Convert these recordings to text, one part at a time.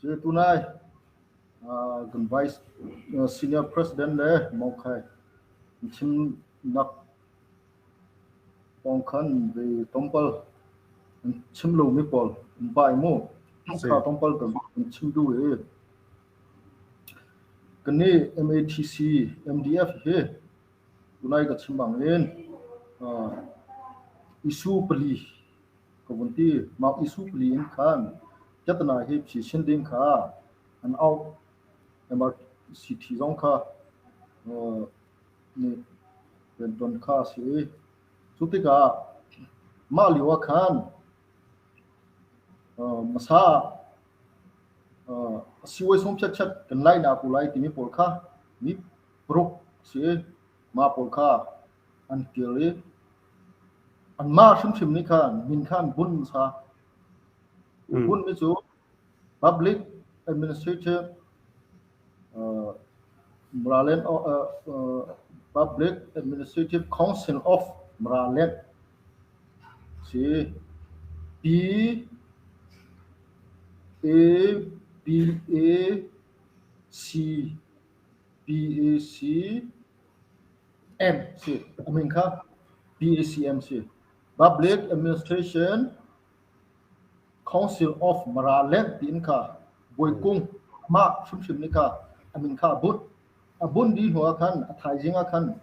Cu tunai kan Vice Senior President le Mawngkhai chimnak pawng khan ve tlawmpal an chim lomi pawl um pah i mu. Kha tlawmpal kan chim duh i kannih MATC MDF hi tunai ka chim bangin issue pali ka vun ti. Mah issue pali in khan piatana hi phisin ding kha an auh. MRCT zong kha nih rianṭuan kha a si i cu tikah mah lio ah khan hmasa ah siwai sung chiatchiat kan lainak ku lai timi pawl kha mi paruk a si i mah pawl kha an kir i anmah hrimhrim nih khan min kha an bunh hmasa. Bunhmi cu Public Administrative Maraland Public Administrative Council of Maraland si P A P A C P A C M si a min kha PACM si Public Administration Council of Maraland tiin kha Bawikung mah hrimhrim nih kha a min kha a bunh. A bunh dih hnu ah khan a thaizing ah khan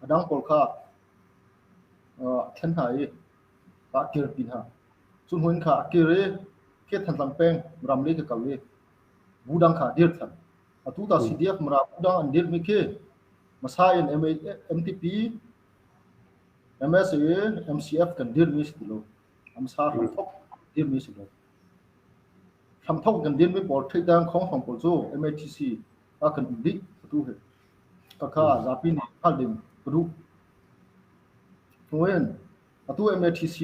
a dang pawl kha a thlen hna i a kirpi hna. Cu hnu in kha a kir i khi Thantlang peng ramli ka kal i bu dang kha a dir than. Atu ta CDF Mara bu dang an dirmi khi hmasa in MTP, MSA, MCF kan dirmi si ti lo. Hmasa hramthok dirmi si lo. Hramthok kan dirmi pawl theidang khonghong pawl cu MATC ah kan um dih atu hi. Khakha zapi nih hngalh ding ka duh. Hnuin atu MATC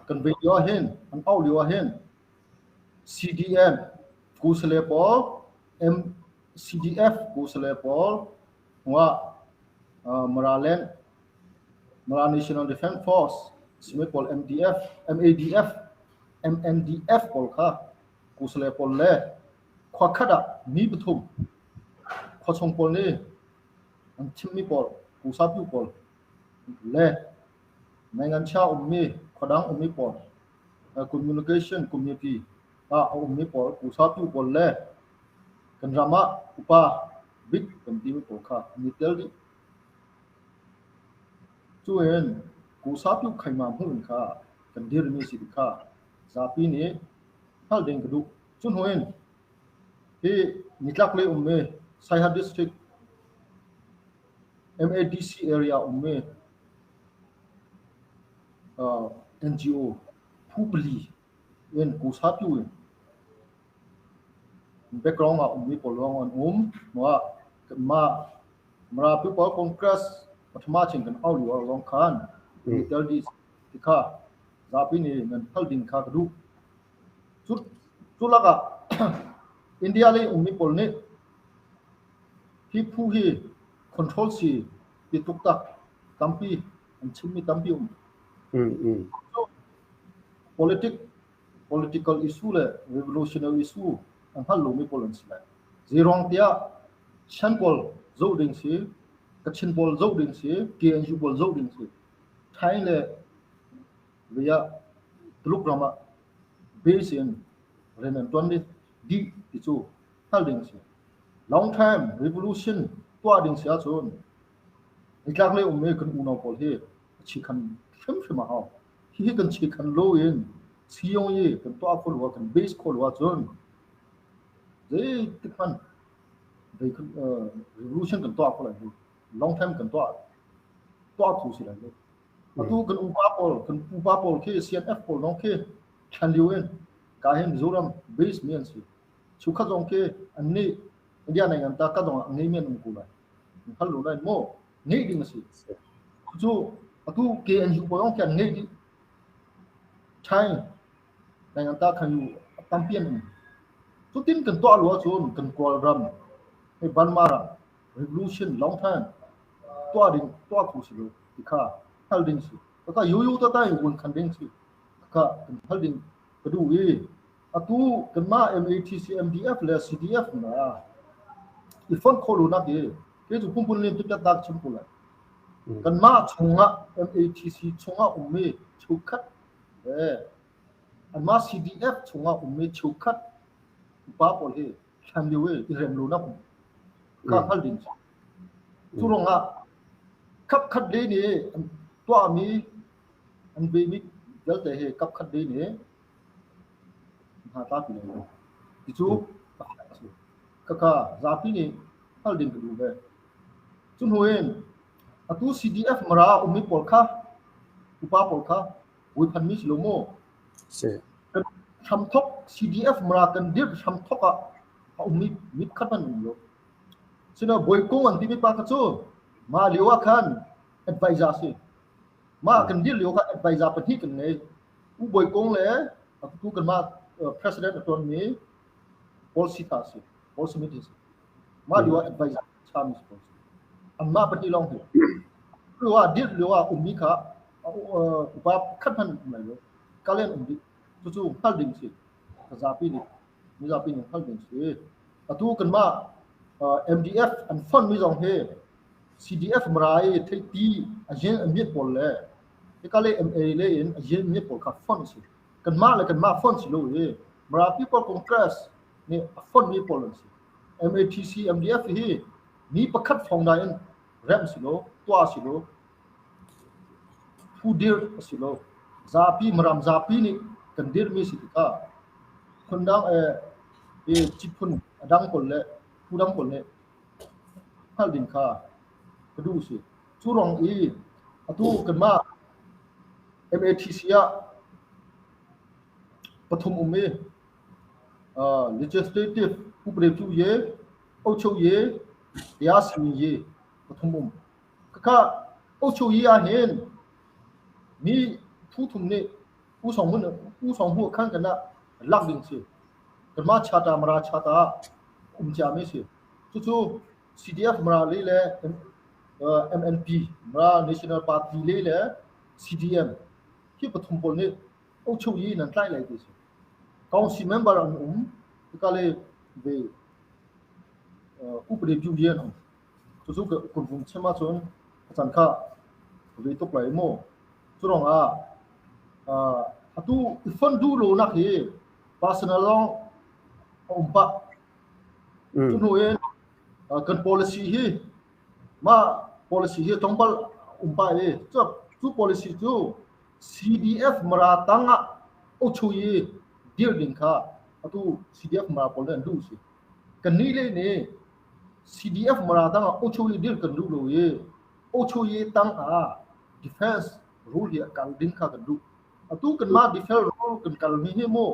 kan vei lio ah hin an auh lio ah hin CDM kusale pawl MCDF kusale pawl hnuah Maraland Mara National Defence Force simi pawl MDF, MADF, MNDF pawl kha kusale pawl le khua khat ah mi pathum khuachung pawl nih an thimmi pawl kusapyu pawl le Nainganchia ummi khuadang ummi pawl communication community ah a ummi pawl kusapyu pawl le kan ram ah upa bik kan timi pawl kha an i tel dih. Cuin kusapyu khaima hmuh in kha kan dirmi si ti kha zapi nih hngalh ding ka duh. Cu hnu in hi nitlaklei ummi Saiha District MADC area ummi NGO phu pali in kusapyu in background ah ummi pawl lawng an um. Mah kanmah Mara People Congress pathuma chin kan au lio lawng khan i tel dih ti kha zapi nih nan hngalh ding kha ka duh. Cu cu lakah India lei ummi pawl nih hi phu hi control si ti tuktak tampi an chimmi tampi um. Politic political issue le revolutionary issue an hngal lomi pawl an si lai. Zeiruang tiah Shan pawl zoh ding si, Kachin pawl zoh ding si, KNU pawl zoh ding si. Thai le via Tuluk ram ah base in rian an tuan dih ti cu hngal ding si. Long time revolution tuah ding si ahcun nitlak lei ummi kan unau pawl hi a chikhan hrimhrim a hau. Hihi kan chikhan lo in siyong i kan tuah kho lo kan base kho lo ahcun zeitik hmanh revolution kan tuah kho lai lo. Long time kan tuah tuah kho si lai lo. Atu kan upa pawl kan pupa pawl khi CNF pawl zong khi thlan lio in ka hin Mizoram base mi an si. Chukhat zong khi an nih India nei ngan ta ka zong ah ngei mi an um ko lai. Hal lo lai maw ngeih ding a si. Cu atu KNU pawl zong khi an ngeih dih. Thai nei ngan ta khan yu tampi an um. Cutin kan tuah lo ahcun kan Kawlram hei Burma ram revolution long time tuah ding tuah kho si lo ti kha hngal ding si. Kaka yu yu ta ta in vun khan ding si. Kaka kan hngal ding ka duh i. Atu kanmah MATC, MDF le CDF hna i fonh khawh lonak hi kei cu pumpun len pipiat dah ka chim ko lai. Kanmah chungah MATC chungah ummi cheukhat le anmah CDF chungah ummi cheukhat upa pawl hi hlan lio i i rem lonak um kha hngal ding si. Cu ruangah khapkhat le nih an tuahmi an vemi vialte hi kapkhat le nih hna tla ti lo. Ti cu pakhat a si. Khakha zapi nih hngal ding ka duh ve. Cu hnu in atu CDF Mara ummi pawl kha upa pawl kha vuiphanmi si lo maw? Si. Kan hramthok CDF Mara kan dirh hramthok ah a ummi mit khat hmanh um lo. Sino Bawikung an timi pa kha cu mah lio ah khan advisor si. Mah kan dir lio kha advisor pahnih kan ngei. U Bawi Kung le atu kanmah president a ṭuanmi Paul Sita a si. Paul Smith a si. Mah lio ah advisor ṭhami si Paul si. Anmah pahnih lawng hi. Lio ah dir lio ah ummi kha upa pakhat hmanh um lai lo. Kalen um dih. Cucu hngalh ding si. Zapi nih mizapi nih hngalh ding si. Atu kanmah MDF an fund mi zong hi CDF Mara i theihpi a yin a miat pawl le hika le MA le in a yin miat pawl kha fund a si. Kanmah le kanmah fund si lo i Mara People Congress nih a fund mi pawl an si. MATC MDF hi mi pakhat fong dai in remh si lo, tuah si lo, phu dir a si lo. Zapi Maram zapi nih kan dirmi si tikah phundang e ciphun a dang pawl le phu dang pawl nih hngalh ding kha ka duh si. Cu ruang i atu kanmah MATC ah pathum um i legislative upade cu ye, ocho ye, tiasmi ye pathum um. Khakha ocho ye ah hin mi phu thum nih u song mun u song hu khan kana lak ding si. Kanmah chata mara chata um ciami si. Cucu CDF Mara lei le MNP Mara National Party lei le CDM hi pathum pawl nih ochoyi nan tlaih lai ti si. Council member an um hika le ve upade pyu an um. Cucu kun vung chim ahcun a can kha ve tuk lai mu. Cu ruangah atu i fon duh lonak hi personal lawng a um pah. Cu hnu in kan policy hi mah policy hi tlawmpal um pah i cu policy cu CDF Mara tang ah ochu i dir ding kha atu CDF Mara pawl nih an duh si. Kannih le nih CDF Mara tang ah ochu i dir kan duh lo i ochu i tang ah defense rule hi a kal ding kha kan duh. Atu kanmah defense rule kan kal mi hi mu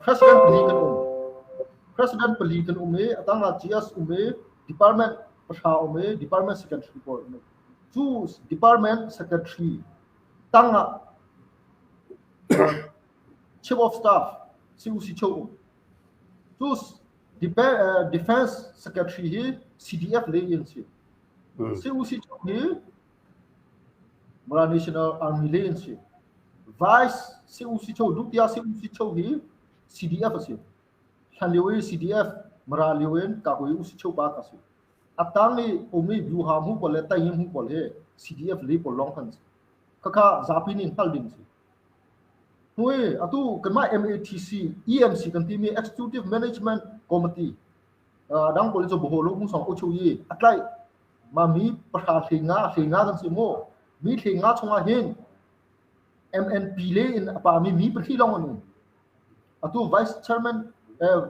President pali kan um. President pali kan um i a tang ah GS um i department pahra um i department secretary pawl um i cu department secretary tang ah chief of staff CUC cho um. Cu defense secretary hi CDF lei in si. CUC cho hi Mara National Army lei an si. Vice CUC cho Dutya CUC cho hi CDF a si. Hlan lio i CDF Mara lio in Kakui UC cho pa ka si. A tang i umi Byuha mu pawl le Taing mu pawl hi CDF lei pawl lawng kan si. Khakha zapi nih hngal ding si. Hui atu kanmah MATC EMC kan timi Executive Management Committee dang pawl cu boho lu song uchu i a tlaih Ma mi pahra hleinga hleinga kan si mu. Mi hleinga chungah hin MNP le in a pami mi pahnih lawng an um. Atu vice chairman,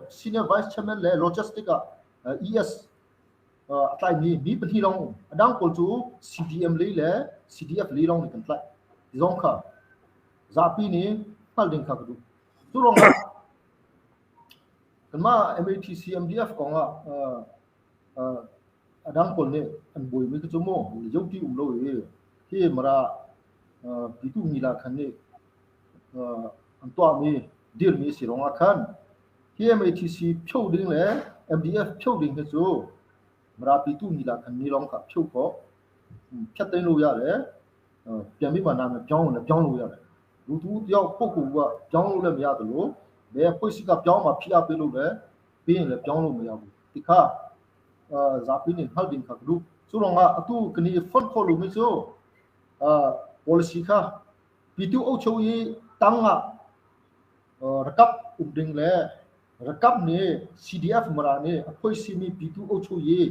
senior vice chairman le logistic ah ES a tlaimi mi pahnih lawng um. A dang pawl cu CDM lei le CDF lei lawng nih kan tlaih. Ti zong kha zapi nih hngalh ding kha ka duh. Cu ruangah kanmah MATC MDF kong ah A dang pawl nih an buaimi kha cu mu yoti um lo i hi Mara pitu ngila khan nih an tuahmi dirmi a si ruangah khan hi MATC phio ding le MDF phio ding hi cu Mara pitu ngila khan ni lawng kha phio khawh phiat te lo ya le piami ma na pyaung le pyaung lo ya le lu tu tiao po ku wa pyaung lo le ya to lo. ဘယ်အဖွဲ့အစည်းကပြောင်းမှဖိအားပေးလို့လဲပေးရင်လည်းပြောင်းလို့မရဘူးဒီခါအာဇာပီနေဟောက်ဒင်ခါကလူဆိုတော့ငါအတူကနီဖွန်ခေါ်လို့မဆိုအာ policy ခါပီတူအုပ်ချုပ်ရေးတန်းကရကပ်ဥဒင်းလေရကပ်နေ CDF မရာနေအဖွဲ့စီမီပီတူအုပ်ချုပ်ရေး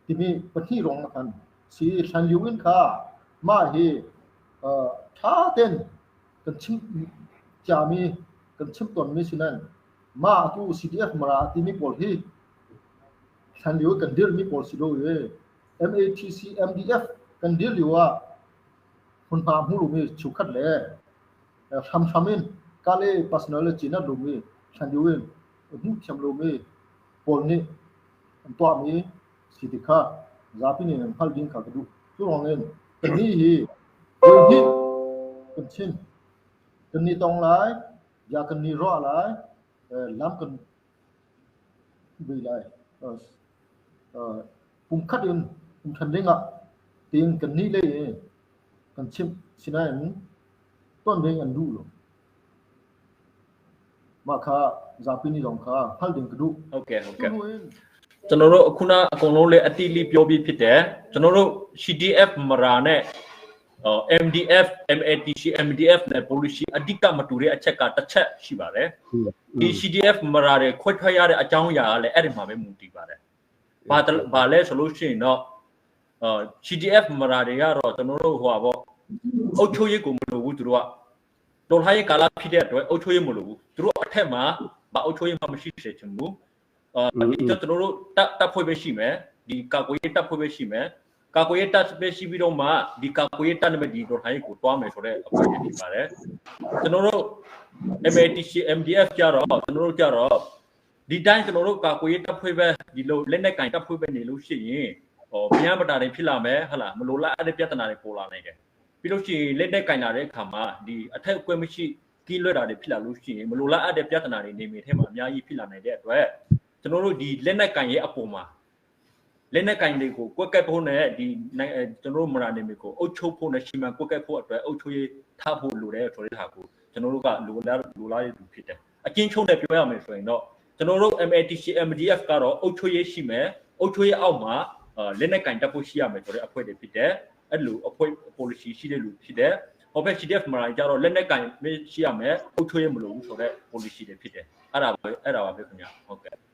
ဒီမီပတိရောင်ကန်စီဆန်လျူင်ခါမာဟေအာသာတဲ့ကန်ချင်းจามีกันชิมตนมิสินันมาตู CDF มาตีมีปอลฮีทันลิวกันดิลมีปอลสิโลเย MATC MDF กันดิลอยู่ว่าคุณพาหูลูมีชุขัดเลยทำทำอินกาเลปัสนอลจีนัดลูมีทันลิวินหูเทียมลูมีปอลนี่ตัวมีสิทธิค่าซาปินี่นั่นพัลดินขากดูทุรองเงินกันนี่ฮีวันนี้กันชิมกันนี่ตองหลายยากันนี่รอหลายล้ำกันบีหลายปุ่มคัดอินปุ่มทันเด้งอ่ะตีนกันนี่เลยกันชิมสินะต้นเด้งอันดูลมาค่ะဇာပိနီတော့ခါဟတ်တင်ကဒု ဟုတ်ကဲ့ဟုတ်ကဲ့ကျွန်တော်တို့အခုနအကုန်လုံးလေးအတိအလိပြောပြီးဖြစ်တယ်ကျွန်တော်တို့ CDF မရာနဲ့ MDF MATC MDF နဲ့ policy အဓိကမတူတဲ့အချက်ကတစ်ချက်ရှိပါတယ်ဒီ CDF မရာတွေခွဲထွက်ရတဲ့အကြောင်းအရာကလည်းအဲ့ဒီမှာပဲမူတည်ပါတယ်ဘာဘာလဲဆိုလို့ရှိရင်တော့ CDF မရာတွေကတော့ကျွန်တော်တို့ဟိုပါပေါ့အုတ်ချိုးရေးကိုမလိုဘူးသူတို့ကတော်လှန်ရေးကာလဖြစ်တဲ့အတွက်အုတ်ချိုးရေးမလိုဘူးသူတို့အထက်မှာဘာအုတ်ချိုးရေးမှမရှိစေချင်ဘူးအာဒီကျွန်တော်တို့တပ်တပ်ဖွဲ့ပဲရှိမယ်ဒီကာကွယ်ရေးတပ်ဖွဲ့ပဲရှိမယ်ကာကွယ်ရေးတပ်ပဲရှိပြီးတော့မှဒီကာကွယ်ရေးတပ်နဲ့ဒီတော်လှန်ရေးကိုတွားမယ်ဆိုတဲ့အဖွဲ့တွေဖြစ်ပါတယ်ကျွန်တော်တို့ MATC MDF ကြတော့ကျွန်တော်တို့ကြတော့ဒီတိုင်းကျွန်တော်တို့ကာကွယ်ရေးတပ်ဖွဲ့ပဲဒီလိုလက်နက်ကင်တပ်ဖွဲ့ပဲနေလို့ရှိရင်ဟောပြန်ပတာတွေဖြစ်လာမယ်ဟလာမလိုလားအဲ့ဒီပြဿနာတွေပေါ်လာနိုင်တယ်ပြီးလို့ရှိရင်လက်နက်ကင်လာတဲ့အခါမှာဒီအထက်အကွက်မရှိကီးလွတ်တာတွေဖြစ်လာလို့ရှိရင်မလိုလားအပ်တဲ့ပြဿနာတွေနေမြေထဲမှာအများကြီးဖြစ်လာနိုင်တဲ့အတွက်ကျွန်တော်တို့ဒီလက်နက်ကင်ရဲ့အပေါ်မှာလက်နက်ကင်တွေကိုကွက်ကက်ဖို့နဲ့ဒီကျွန်တော်တို့မရာနေမြေကိုအုပ်ချုပ်ဖို့နဲ့ရှီမံကွက်ကက်ဖို့အတွက်အုပ်ချုပ်ရေးထားဖို့လိုတယ်ဆိုတဲ့ဟာကိုကျွန်တော်တို့ကလိုလားလိုလားရသူဖြစ်တယ်အချင်းချုံနဲ့ပြောရမယ်ဆိုရင်တော့ကျွန်တော်တို့ MATC MDF ကတော့အုပ်ချုပ်ရေးရှိမယ်အုပ်ချုပ်ရေးအောက်မှာလက်နက်ကင်တပ်ဖို့ရှိရမယ်ဆိုတဲ့အဖွဲ့တွေဖြစ်တယ်အဲ့လိုအဖွဲ့ policy ရှိတဲ့လူဖြစ်တယ်ဟိုဘက် CDF မှာကြတော့လက်နက်ကင်ရှိရမယ်အုပ်ချုပ်ရေးမလိုဘူးဆိုတဲ့ policy တွေဖြစ်တယ်အဲ့ဒါပဲအဲ့ဒါပါပဲခင်ဗျာဟုတ်ကဲ့။